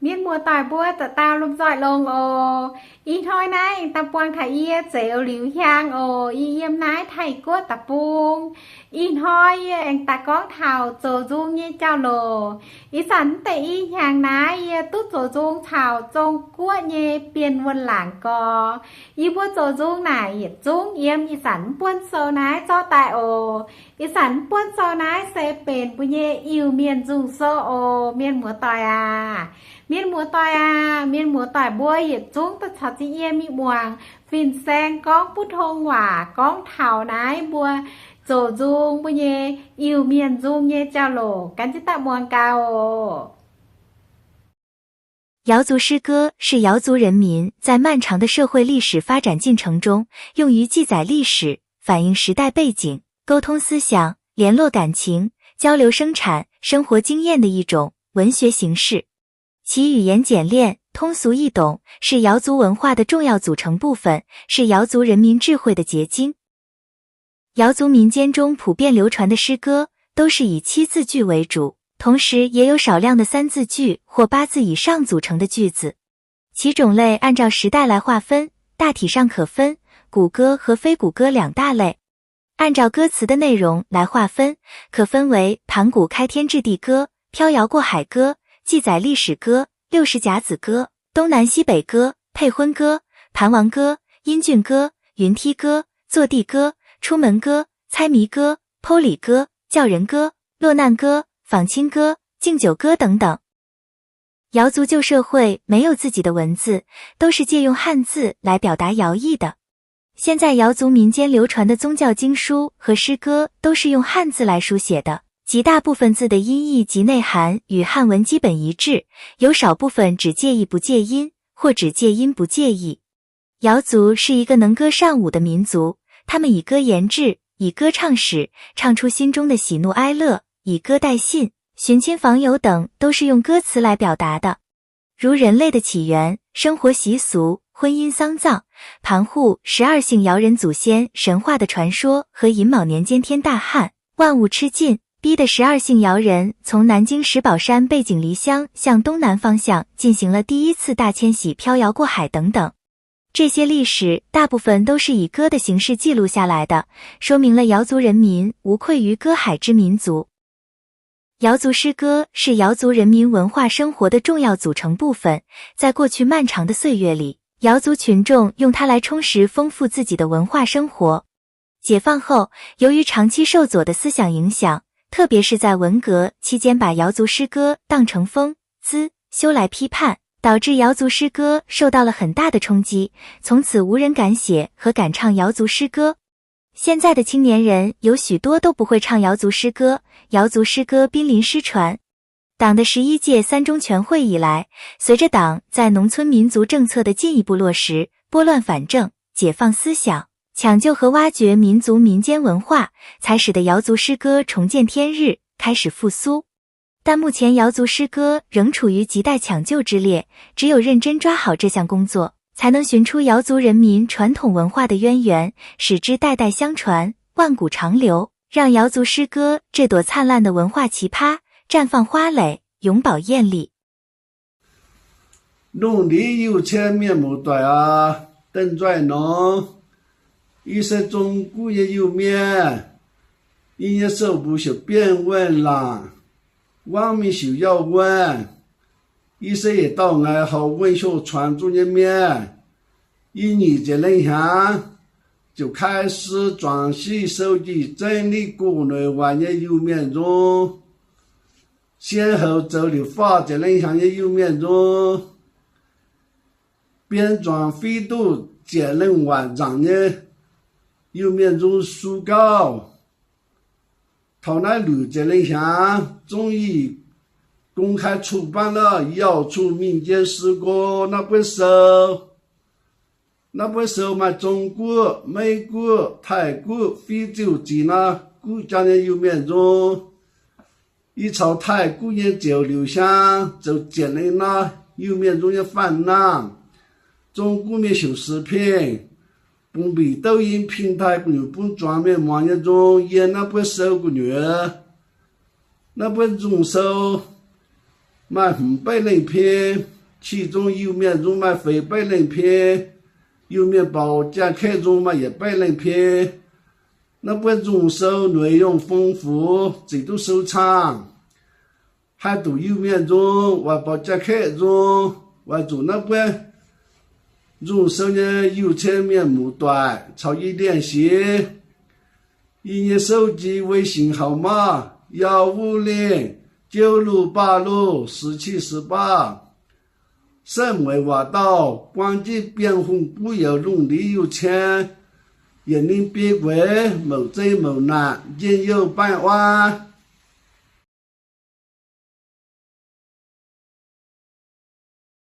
Mienh muoz-doic mbuo dauh dauh lomh nzoih longx oc. Ih hnoi naaiv aengx daaih buangh taux yie Zeuz Liuz Hiaang oc. Yie yiem naaiv Taiv-Guoqv deic-bung. Ih hnoi yie aengx daaih gorngv taux zoux nzung nyei jauv-louc. Ih zanc deix i hnyangx naaiv yie duqv zoux nzung caux Zong-Guoqv nyei Bienh Wuonh Laangc gorx. Yie mbuo zoux nzung naaic yietc zungv yiem ih zanc mv buonv sou naaiv zorqv daaih oc. Ih zanc mv buonv sou naaiv se benx mbuo nyei Iu-Mienh nzung sou oc, mienh muoz-doic aac. Mienh muoz-doic aac, mienh muoz-doic mbuo yietc zungv daaih caux zingh yie mingh muangx fin-saeng gorngv buv tong waac gorngv taux naaiv mbuo zoux nzung mbuo nyei Iu-Mienh nzung nyei jauv-louc gan jienv daaih muangx gaax oc. 瑶族诗歌是瑶族人民在漫长的社会历史发展进程中，用于记载历史、反映时代背景、沟通思想、联络感情、交流生产生活经验的一种文学形式。其语言简练、通俗易懂，是瑶族文化的重要组成部分，是瑶族人民智慧的结晶。瑶族民间中普遍流传的诗歌都是以七字句为主，同时也有少量的三字句或八字以上组成的句子。其种类按照时代来划分，大体上可分古歌和非古歌两大类。按照歌词的内容来划分，可分为盘古开天辟地歌、飘摇过海歌、记载历史歌、六十甲子歌、东南西北歌、配婚歌、盘王歌、音郡歌、云梯歌、坐地歌、出门歌、猜谜歌、剖礼歌、叫人歌、落难歌、访亲歌、敬酒歌等等。瑶族旧社会没有自己的文字，都是借用汉字来表达瑶意的。现在瑶族民间流传的宗教经书和诗歌都是用汉字来书写的，极大部分字的音义及内涵与汉文基本一致，有少部分只借意不借音，或只借音不借意。瑶族是一个能歌善舞的民族，他们以歌言志，以歌唱史，唱出心中的喜怒哀乐，以歌代信，寻亲访友等都是用歌词来表达的。如人类的起源、生活习俗、婚姻丧葬、盘户、十二姓瑶人祖先神话的传说和寅卯年间天大旱，万物吃尽，逼得十二姓瑶人从南京石宝山背井离乡，向东南方向进行了第一次大迁徙，飘摇过海等等。这些历史大部分都是以歌的形式记录下来的，说明了瑶族人民无愧于歌海之民族。瑶族诗歌是瑶族人民文化生活的重要组成部分，在过去漫长的岁月里，瑶族群众用它来充实丰富自己的文化生活。解放后，由于长期受左的思想影响，特别是在文革期间，把瑶族诗歌当成封、资、修来批判，导致瑶族诗歌受到了很大的冲击，从此无人敢写和敢唱瑶族诗歌。现在的青年人有许多都不会唱瑶族诗歌，瑶族诗歌濒临失传。党的十一届三中全会以来，随着党在农村民族政策的进一步落实，拨乱反正，解放思想，抢救和挖掘民族民间文化，才使得瑶族诗歌重见天日，开始复苏。但目前瑶族诗歌仍处于亟待抢救之列，只有认真抓好这项工作，才能寻出瑶族人民传统文化的渊源，使之代代相传，万古长流，让瑶族诗歌这朵灿烂的文化奇葩绽放花蕾，永葆艳丽。 Lungh ndiev Iu-Mienh mienh muoz-doic aac, da'nzoih nor, yie se Zong-Guoqv nyei Iu-Mienh. Yie nyei sou-mbuox siouc Bienh Wuonh Laangc, wangv mingh siouc Yauh Wuonh. Yie se yietc dauh ngaix horc wuonh hlo cuangx zuqc nyei mienh. Yie nyic ziepc lengh hnyangx ziouc 开始 zuangx 新石纪 zengv niv guv noic waac nyei Iu-Mienh nzung. 先后 zoux liuz faah ziepc lengh hnyangx nyei Iu-Mienh nzung. Bienh zuangx fiv duqv ziepc lengh waac nzaangc nyei Iu-Mienh nzung su gauh. Taux naaiv luic ziepc lengh hnyangx zungv yie 公开 cuqv-baanv lorh Yauh Cuqv 民间诗歌 naaiv buonv sou. Naaiv buonv sou maaih Zong-Guoqv, Meiv-Guoqv, Taiv-Guoqv, Fiv-Ziuh ziqc naaiv guv jaa nyei Iu-Mienh nzung. Yie caux Taiv-Guoqv nyei Zeuz Liuz Hiaang zoux ziepc lengh naaiv Iu-Mienh nzung nyei fanh naamh. Zong-Guoqv mienh siouc 视频, bungx mbic douv 音频 taaih gu'nyuoz bun zuangx mienh muangx nyei nzung yiem naaiv buonv sou gu'nyuoz. Naaiv buonv nzung sou maaih hmz beiv lengh เพลง. Qi zong Iu-Mienh nzung maaih feix baeqv lengh pie, Iu-Mienh Baux Jaa-Kaeqv nzung maaih yietc baeqv lengh pie. Naaiv buonv nzung sou noic yongh fong fux, zic duqv sou caangh. Haih duqv Iu-Mienh nzung, waaic Baux Jaa-Kaeqv nzung, waaic zuqc naaiv buonv nzung sou nyei Iu-Cien mienh muoz doic caux i ndienh siex. Yie nyei sou jiex wei singx hauc mauv, yau wuov lingh, jiouv luv baah luv, si qi si baav. Setv mueic waac dauh buang jienv biangh hungh buv youz lungh ndiev Iu-Cien, yietc ninh biei gueix mouc zei mouc naanc, njien-youh baengh waav.